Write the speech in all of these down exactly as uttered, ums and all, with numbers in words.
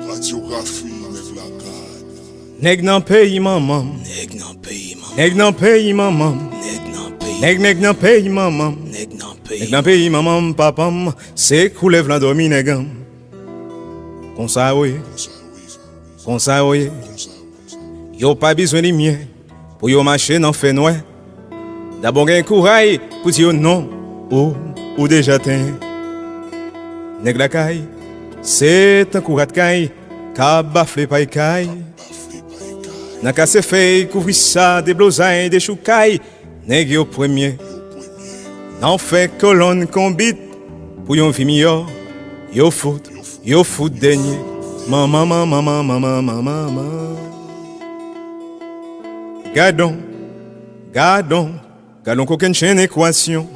Radyografi nèg lakay. Nèg nan peyi manman m. Nèg nan peyi manman m. Nèg nan peyi manman m. Nèg nan peyi. Nèg, nèg nan peyi manman m. Nèg nan peyi. Nèg nan peyi manman m, papa m, se koulèv lan dòmi nèg an m. Konsa yo ye. Konsa yo ye. Yo pa bizwen limyè pou yo mache nan fènwè. Dabò gen kouray pou di yo non, ou, ou deja tenyen. Nèg lakay, se tankou rat kay k ap bafle pay kay. Nan kase fèy, kouvri sa, deblozay, dechoukay, nèg yo premye. Nan fè kolonn konbit pou yon vi miyò, yo fout, yo fout dènye. Manman, manman, manman, manman, manman. Gadon, gadon, gadon kokennchenn ekwasyon.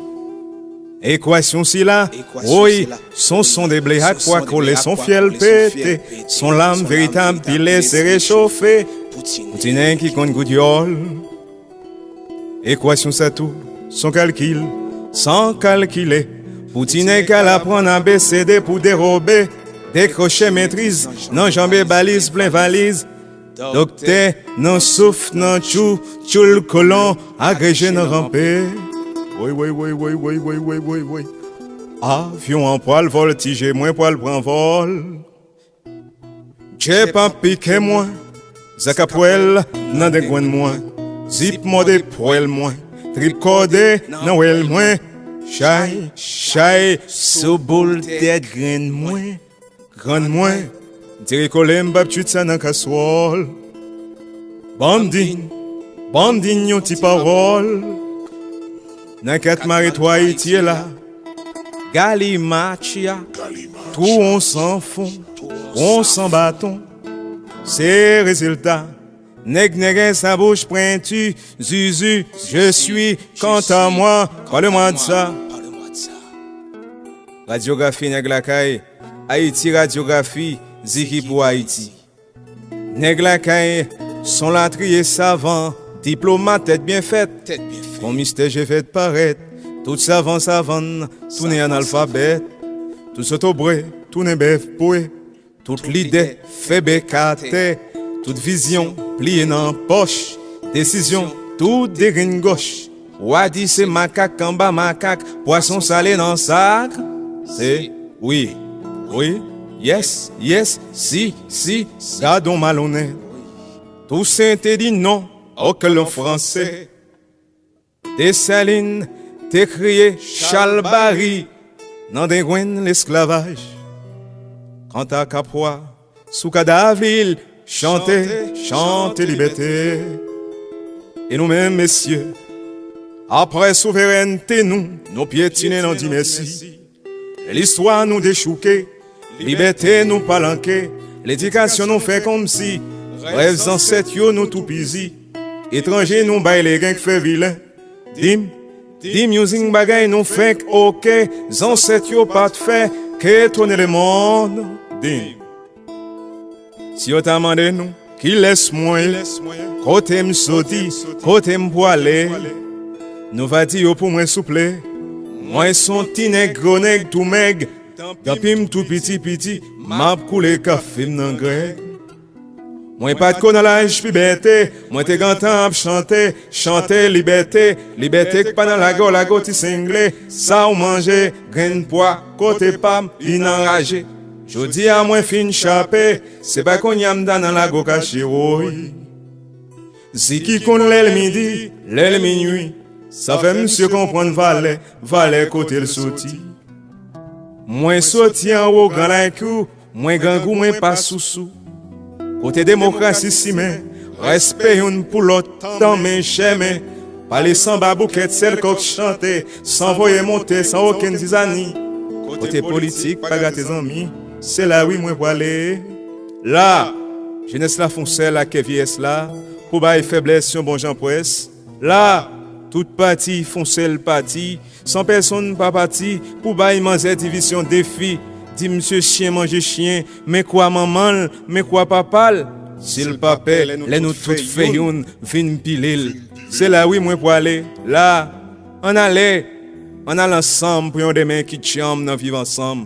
Ekwasyon sila, woy, son son de ble ak pwa kole, son fyèl pete, son lam veritab pile se rechofe. Pou ti nèg ki konn goud dyòl. Ekwasyon sa tou, son kalkil, san kalkile. Pou ti nèg k al aprann A B C D pou derobe, dekroche metriz, nan janbe baliz plen valiz. Doktè, nan souf, nan tchou, tchoul kolon, agreje nan ranpe. Woy, woy, woy. Avyon an pral vòltije, mwen pral pran vòl. Djèp ap pike mwen, zakapwèl nan dengwenn mwen, zip mòde pwèl mwen, trip kòde nan wèl mwen, chay, chay sou boul tèt grenn mwen. Grann mwen, dire kole m p ap tchwit sa nan kaswòl. Ban m din, ban m din yon ti pawòl. Nan kat mare twa Ayiti la, Galimatya, twou on san fon, on san baton. Se rezilta nèg nègès a bouch pwenti, zuzu, je suis, quant à moi, parle-moi de ça. Radyografi nèg lakay, Ayiti Radyografi, Ziki pou Ayiti. Nèg lakay, son latriye savan, diplomat tèt byen fèt. Tèt byen fèt. Bon mistè je fèt parèt, tout savan savann, tounen analfabèt. Tout soto bre, tounen bèf bwe. Tout lide fè bèk atè, tout vizyon pliye nan pòch. Desizyon, tout degrenn gòch. Wa di se makak anba makak, pwason sale nan sak. Se wi, wi, yès, yès, si, si, gadon malonèt. Tousen te di non, oklon fransè. Desalin te kriye chalbari nan dengwenn lesklavaj. Kanta Kapwa, sou kadav li, l chante, chante libète. E nou menm, mesye, apre souverènte nou, nou pyetine, nou di mèsi. Listwa nou dechouke, libète nou palanke, ledikasyon nou fè kòmsi, rèv zansèt yo nou toupizi. Etranje nou bay legen k fè vilen. Di m, di m yon zing bagay nou fenk oke, zansèt yo pa t fè, ke etone lemonn. Di m, si yo ta mande nou kilès mwen ye, kote m soti, kote m pwale, nou va di yo pou mwen souple. Mwen s on ti nèg gwo nèg tou mèg, danpi m tou piti piti, m ap koule kafe m nan grèg. Mwen pa t ko nan laj pibète, mwen te gentan ap chante, chante libète, libète k pa nan lago, lago ti sengle, sa w manje, grenn pwa, kote pa m, vin anraje. Jodi a mwen fin chape, se pa kounye a m ta nan lago kache woy. Ziki konn lè l midi, lè l minui, sa fè misye konprann valè, valè kote l soti. Mwen soti anwo gran lakou, mwen grangou, mwen pa sousou. Kote demokrasi simen, respè youn pou lòt, tanmen chèmen, pale sanba boukèt sèl kòk chante, san voye monte, san okenn zizani. Kote politik pa gate zanmi, se la wi mwen pwale. La, jenès la fon sèl ak kè vyeyès la, pou bay fèblès yon bon jan pwès. La, tout pati fon sèl pati, san pèsonn pa pati, pou bay manzè divizyon defi. Di misye chyen manje chyen, men kwa manman l, men kwa papa l. Si l pa pè, lè nou tout fè youn, vin pile l. Se la wi mwen pwale, la. Ann ale, ann al ansanm pou yon demen ki djanm nan viv ansanm.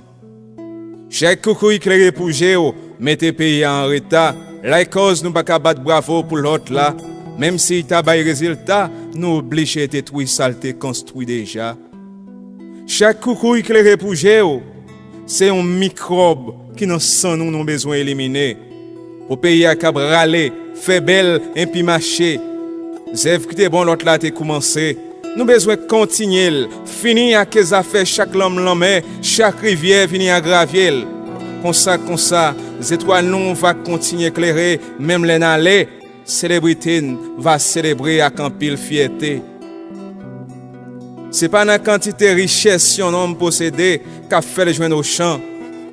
Chèk koukouy klere pou je w, Mete peyi a an reta, lakòz nou pa ka bat bravo pou lòt la, menm si l ta bay rezilta, nou oblije detwi sa l te konstwi deja. Chak koukouy klere pou je w, se yon mikwòb ki nan san nou nou bezwen elimine. Pou peyi a kab rale, fè bèl, enpi mache. Zèv ki te bon lòt la te koumanse. Nou bezwen kontinye l, fini ak zafè chak lanm lanmè, chak rivyè vini a gravye l. Konsa, konsa, zetwal nou va kontinye klere, menm lè n ale, selebrite n va selebre ak anpil fyète. Se pa nan kantite richès yon nonm posede k ap fè l jwenn ochan.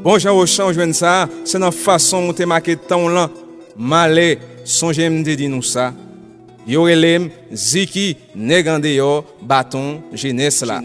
Bon jan ochan w jwenn sa, se nan fason w te make tan w lan. M ale, sonje m te di nou sa. Yo rele m Ziki, nèg andeyò, baton jenès la.